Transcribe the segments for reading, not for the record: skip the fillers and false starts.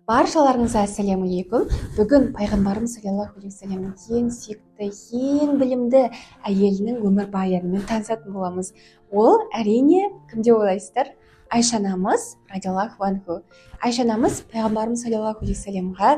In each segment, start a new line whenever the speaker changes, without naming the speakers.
Баршаларыңызға ассаляму. Бүгін пайғамбарымыз саллаллаху алейхи уассаламның ең сүйікті, ең білімді әйелінің өмірбаянымен танысатын боламыз. Ол, әрине, кім деп ойлайсыздар? Айша анамыз радиаллаху анху. Айша анамыз пайғамбарымыз саллаллаху алейхи уассаламға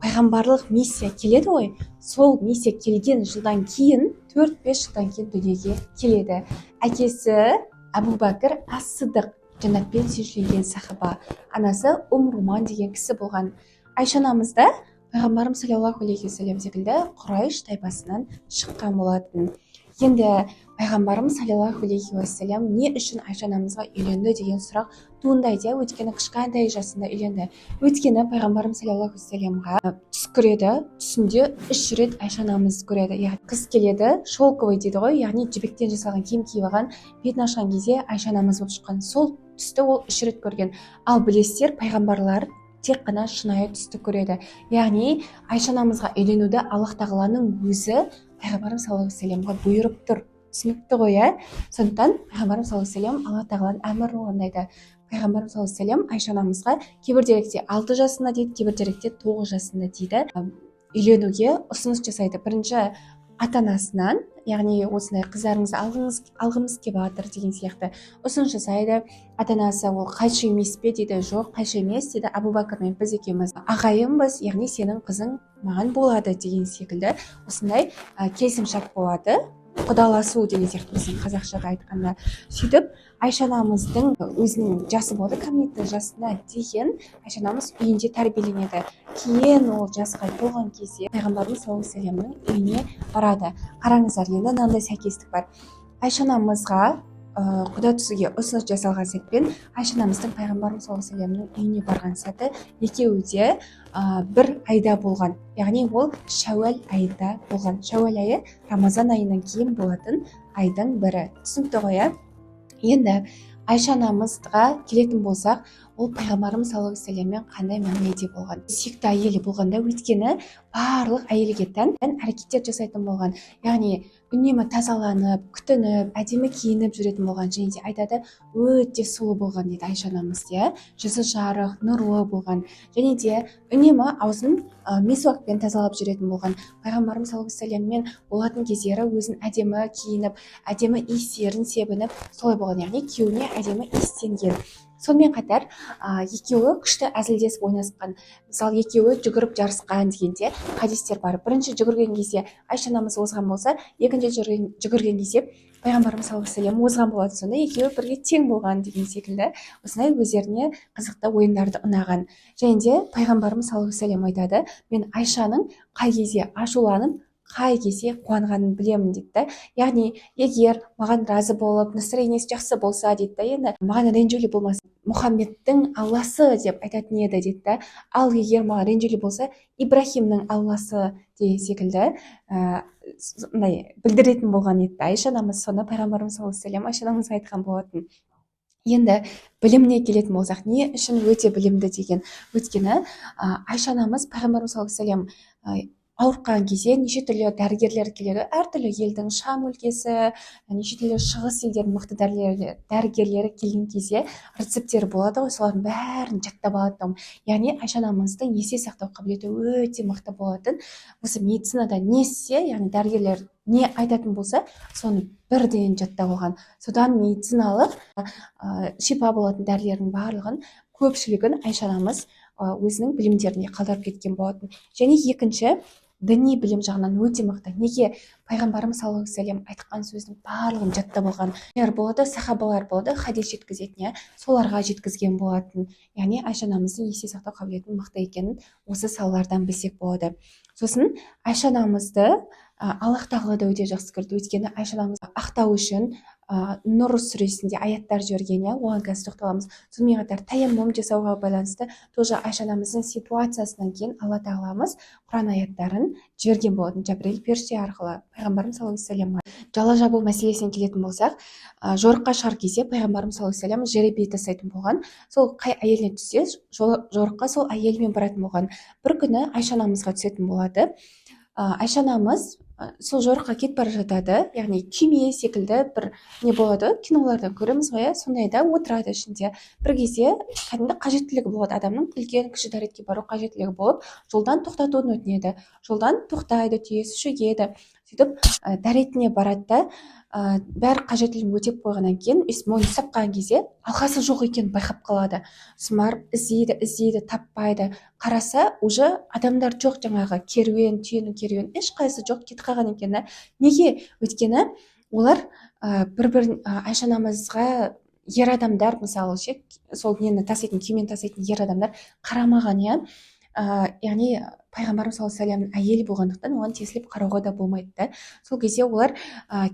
пайғамбарлық миссия келеді ғой, сол миссия келген жылдан кейін, 4-5 жылдан кейін дүниеге келеді. Әкесі Әбу Бәкір ас Сыдық, жәннатпен сүйіншіленген сахаба, анасы Ум Руман деген кісі болған. Айша анамыз да пайғамбарымыз саллаллаху алейхи уассалам секілді Құрайш тайпасынан шыққан болатын. Енді пайғамбарымыз саллаллаху алейхи уассалам не үшін Айша анамызға үйленді деген сұрақ туындайды, иә. Өйткені кішкентай жасында үйленді. Өйткені пайғамбарымыз саллаллаху алейхи түс көреді. Түсінде үш рет Айша анамызды көреді. Яғни қыз келеді, шелковый дейді ғой, яғни жібектен жасалған киім киіп алған, бетін ашқан кезде Айша анамыз болып шыққан. Сол түсті ол үш рет көрген. Ал білесіздер, пайғамбарлар тек қана шынайы түсті көреді. Яғни Айша анамызға үйленуді Аллах тағаланың өзі пайғамбарымыз саллаллаху алейхи бұйырып тұр. Түсінікті ғой, иә? Сондықтан пайғамбарымыз саллаллаху алейхи Алла тағаланың әмірін орындайды. Пайғамбарымыз саллаллаху алейхи Айша анамызға кейбір деректе 6 жасында дейді, кейбір деректе 9 жасында дейді, үйленуге ұсыныс жасайды. Бірінші ата анасынан, яғни осындай қыздарыңызды алғымыз келіп жатыр деген сияқты ұсыныс жасайды. Ата анасы: «Ол қайшы емес пе?» – дейді. «Жоқ, қайшы емес, – дейді. – Әбу Бәкір мен біз екеуміз ағайынбыз, яғни сенің қызың маған болады», – деген секілді осындай келісімшарт болады, құдаласу деген сияқты біздің қазақшаға айтқанда. Сөйтіп Айша анамыздың өзінің жасы болады, кәмелеттік жасына дейін Айша анамыз үйінде тәрбиеленеді. Кейін ол жасқа толған кезде пайғамбарымыз саллаллаху алейхи үйіне барады. Қараңыздар, енді мынандай сәйкестік бар: Айша анамызға құда түсуге ұсыныс жасалған сәтпен Айша анамыздың пайғамбарымыз саллаллаху алейхи вассаламның үйіне барған сәті екеуі де бір айда болған, яғни ол шәуәл айында болған. Шәуәл айы рамазан айынан кейін болатын айдың бірі. Түсінікті ғой, иә? Енді Айша анамызға келетін болсақ, ол пайғамбарымыз саллаллаху алейхи вассаламмен қандай мәміледе болған, сүйікті әйелі болғанда? Өйткені барлық әйелге тән әрекеттер жасайтын болған, яғни үнемі тазаланып, күтініп, әдемі киініп жүретін болған. Және де айтады, өте сұлу болған дейді Айша анамыз, иә, жүзі жарық, нұрлы болған. Және де үнемі аузын мисуакпен тазалап жүретін болған. Пайғамбарымыз саллаллаху алейхи вассаламмен болатын кездері өзін әдемі киініп, әдемі иістерін себініп, солай болған, яғни күйеуіне әдемі иістенген. Сонымен қатар екеуі күшті әзілдесіп ойнасқан. Мысалы, екеуі жүгіріп жарысқан деген де хадистер бар. Бірінші жүгірген кезде Айша анамыз озған болса, екінші жүгірген кезде пайғамбарымыз саллаллаху алейхи вассалам озған болатын. Сонда екеуі бірге тең болған деген секілді осындай өздеріне қызықты ойындарды ұнаған. Және де пайғамбарымыз саллаллаху алейхи вассалам айтады: «Мен Айшаның қай кезде ашуланып, қай кезде қуанғанын білемін», – дейді да. Яғни егер маған разы болып, настроение сі жақсы болса, дейді да, енді маған ренжулі болмаса, «Мұхаммедтің Алласы» деп айтатын еді дейді да. Ал егер маған ренжулі болса, «Ибрахимнің Алласы» деген секілді мындай білдіретін болған еді Айша анамыз. Соны пайғамбарымыз саллаллаху алейхи Айша анамызға айтқан болатын. Енді біліміне келетін болсақ, не үшін өте білімді деген? Өйткені Айша анамыз пайғамбарымыз саллаллаху алейхи ауырып қалған кезде неше түрлі дәрігерлер келеді, әртүрлі елдің, Шам өлкесі, неше түрлі шығыс елдерінің мықты дәрігерлері келген кезде рецепттері болады ғой, солардың бәрін жаттап алады. Яғни Айша анамыздың есте сақтау қабілеті өте мықты болатын. Осы медицинада не істесе, яғни дәрігерлер не айтатын болса, соны бірден жаттап алған. Содан медициналық шипа болатын дәрілердің барлығын, көпшілігін Айша анамыз өзінің білімдеріне қалдырып кеткен болатын. Және екінші, діни білім жағынан өте мықты. Неге? Пайғамбарымыз саллаллаху алейхи вассалам айтқан сөздің барлығын жаттап алған болады. Сахабалар болады, хадис жеткізетін, иә, соларға жеткізген болатын. Яғни Айша анамыздың есте сақтау қабілетінің мықты екенін осы салалардан білсек болады. Сосын Айша анамызды Аллах тағала да өте жақсы көрді. Өйткені Айша анамыз ақтау үшін Нұр сүресінде аяттар жіберген, иә, оған қазір тоқталамыз. Сонымен қатар таяммум жасауға байланысты тоже Айша анамыздың ситуациясынан кейін Алла тағаламыз Құран аяттарын жіберген болатын Жабірел періште арқылы пайғамбарымыз саллаллаху алейхи вассаламға. Жала жабу мәселесіне келетін болсақ, жорыққа шығар кезде пайғамбарымыз саллаллаху алейхи вассалам жеребе тастайтын болған. Сол қай әйеліне түссе, жорыққа сол әйелімен баратын болған. Бір күні Айша анамызға түсетін болады. Айша анамыз Сол жорыққа кетіп бара жатады, яғни күйме секілді бір не болады, кинолардан көреміз ғой, иә, сондайда отырады ішінде. Бір кезде кәдімгі қажеттілігі болады адамның, үлкен кіші дәретке бару қажеттілігі болып, жолдан тоқтатуын өтінеді. Жолдан тоқтайды, түйесі шөгеді. Сөйтіп дәретіне барады да, бәрі қажеттілігін өтеп қойғаннан кейін, өйстіп мойнын ұстап қалған кезде алқасы жоқ екенін байқап қалады. Сосын барып іздейді, іздейді, таппайды. Қараса, уже адамдар жоқ, жаңағы керуен, түйенің керуені, ешқайсысы жоқ, кетіп қалған екен да. Неге? Өйткені олар бір бірін, Айша анамызға ер адамдар, мысалы ше, сол нені таситын, күймені таситын ер адамдар қарамаған, иә. Яғни пайғамбарымыз саллаллаху алейхи вассаламның әйелі болғандықтан, оған тесіліп қарауға да болмайды да. Сол кезде олар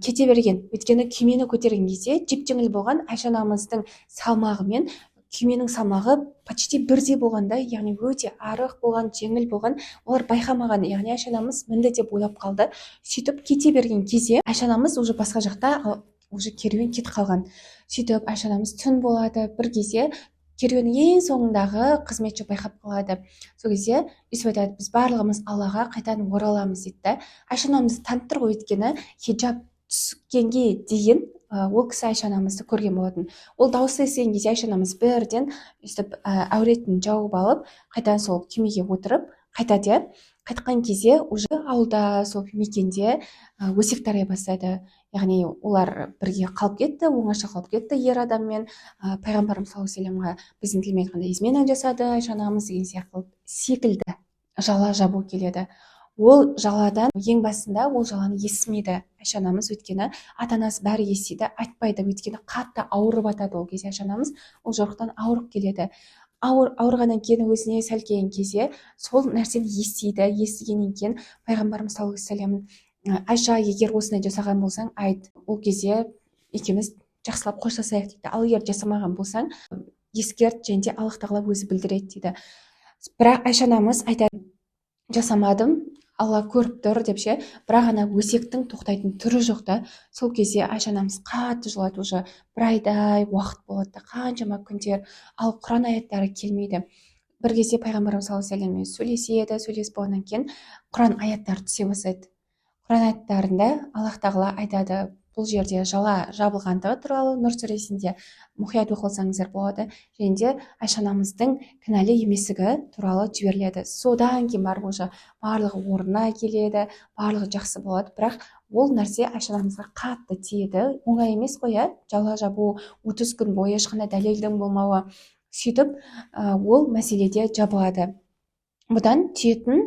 кете берген. Өйткені күймені көтерген кезде жеп жеңіл болған. Айша анамыздың салмағы мен күйменің салмағы почти бірдей болған да, яғни өте арық болған, жеңіл болған. Олар байқамаған, яғни Айша анамыз мінді деп ойлап қалды. Сөйтіп кете берген кезде Айша анамыз уже басқа жақта, уже керуен кетіп қалған. Сөйтіп Айша анамыз, түн болады, бір кезде керуеннің ең соңындағы қызметші байқап қалады. Сол кезде өйстіп айтады: «Біз барлығымыз Аллаға қайтадан ораламыз», – дейді да. Айша анамызды танып тұр ғой, өйткені хиджаб түскенге дейін ол кісі Айша анамызды көрген болатын. Ол дауысты естіген кезде Айша анамыз бірден өйстіп әуретін жауып алып, қайтадан сол күймеге отырып қайтады, иә. Қайтқан кезде уже ауылда, сол мекенде өсек тарай бастайды, яғни олар бірге қалып кетті, оңаша қалып кетті ер адаммен, пайғамбарымыз саллаллаху алейхи вассаламға, біздің тілмен айтқанда, измена жасады Айша анамыз деген сияқты секілді жала жабу келеді. Ол жаладан ең басында ол жаланы естімейді Айша анамыз, өйткені ата анасы бәрі естиді, айтпайды, өйткені қатты ауырып жатады ол кезде. Айша анамыз ол жорықтан ауырып келеді. Ауырғаннан кейін өзіне сәл келген кезде сол нәрсені естиді. Естігеннен кейін пайғамбарымыз саллаллаху алейхи вассалам: «Айша, егер осындай жасаған болсаң, айт, ол кезде екеуміз жақсылап қоштасайық», – дейді. «Ал егер жасамаған болсаң, ескерт және де Аллах тағала өзі білдіреді», – дейді. Бірақ Айша анамыз айтады: «Жасамадым, Алла көріп тұр», – деп ше. Бірақ ана өсектің тоқтайтын түрі жоқ та. Сол кезде Айша анамыз қатты жылайды. Уже бір айдай уақыт болады да, қаншама күндер, ал Құран аяттары келмейді. Бір кезде пайғамбарымыз саллаллаху алейхи вассаламмен сөйлеседі. Сөйлесіп болғаннан кейін Құран аяттары түсе бастайды. Құран аяттарында Аллах тағала айтады бұл жерде жала жабылғандығы туралы, Нұр сүресінде, мұқият оқып алсаңыздар болады, және де Айша анамыздың кінәлі еместігі туралы жіберіледі. Содан кейін барып уже барлығы орнына келеді, барлығы жақсы болады. Бірақ ол нәрсе Айша анамызға қатты тиеді. Оңай емес қой, иә, жала жабу, 30 күн бойы ешқандай дәлелдің болмауы. Сөйтіп ол мәселеде жабылады. Бұдан түйетін,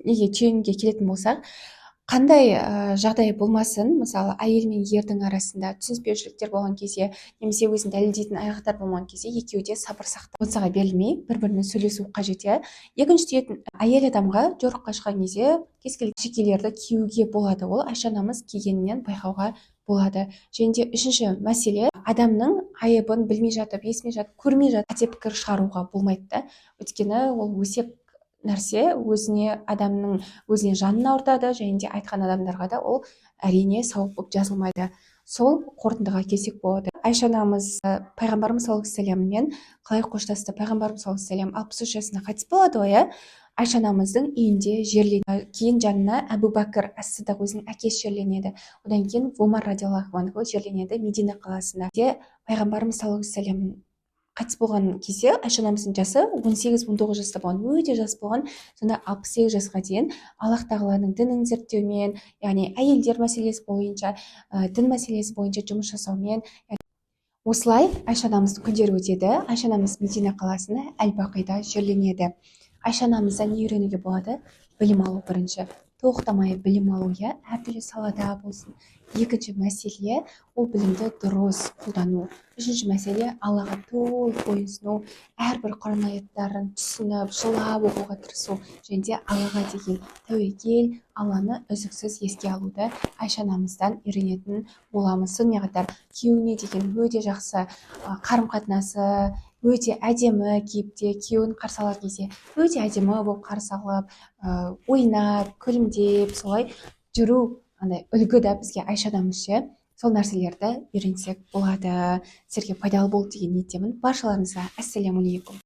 неге түйінге келетін болсақ, қандай жағдай болмасын, мысалы, әйел мен ердің арасында түсініспеушіліктер болған кезде немесе өзін дәлелдейтін айғақтар болмаған кезде, екеуі де сабыр сақтап, эмоцияға берілмей, бір бірімен сөйлесу қажет, иә. Екінші түйетін: әйел адамға жорыққа шыққан кезде кез келген әшекейлерді киюге болады. Ол Айша анамыз кигенінен байқауға болады. Және де үшінші мәселе: адамның айыбын білмей жатып, естімей жатып, көрмей жатып қате пікір шығаруға болмайды да, өйткені ол өсек нәрсе өзіне, адамның өзіне жанын ауыртады және де айтқан адамдарға да ол, әрине, сауап болып жазылмайды. Сол қорытындыға келсек болады. Айша анамыз пайғамбарымыз саллаллаху алейхи вассаламмен қалай қоштасты? Пайғамбарымыз саллаллаху алейхи вассалам 63 жасында қайтыс болады ғой, иә. Айша анамыздың үйінде жерленеді. Кейін жанына Әбу Бәкір әс Сыдық, өзінің әкесі, жерленеді. Одан кейін Омар радиаллаху анху жерленеді Медина қаласында. Де пайғамбарымыз саллаллаху алейхи вассалам қайтыс болған кезде Айша анамыздың жасы 18-19 жаста болған, өте жас болған. Сонда 68 жасқа дейін Аллах тағаланың дінін зерттеумен, яғни әйелдер мәселесі бойынша, дін мәселесі бойынша жұмыс жасаумен, осылай Айша анамыздың күндері өтеді. Айша анамыз Медина қаласында, Әл Бақида жерленеді. Айша анамыздан не үйренуге болады? Білім алу. Бірінші, тоқтамай білім алу, иә, әртүрлі салада болсын. Екінші мәселе – ол білімді дұрыс қолдану. Үшінші мәселе – Аллаға толық бойынсыну, әрбір Құран аяттарын түсініп, жылап оқуға тырысу және де Аллаға деген тәуекел, Алланы үздіксіз еске алуды Айша анамыздан үйренетін боламыз. Сонымен қатар күйеуіне деген өте жақсы қарым қатынасы, өте әдемі кейіпте күйеуін қарсы алар кезде өте әдемі болып қарсы алып, ойнап, күлімдеп, солай жүру андай үлгі да бізге Айша анамыз ше. Сол нәрселерді үйренсек болады. Сіздерге пайдалы болды деген ниеттемін. Баршаларыңызға ассаляму алейкум.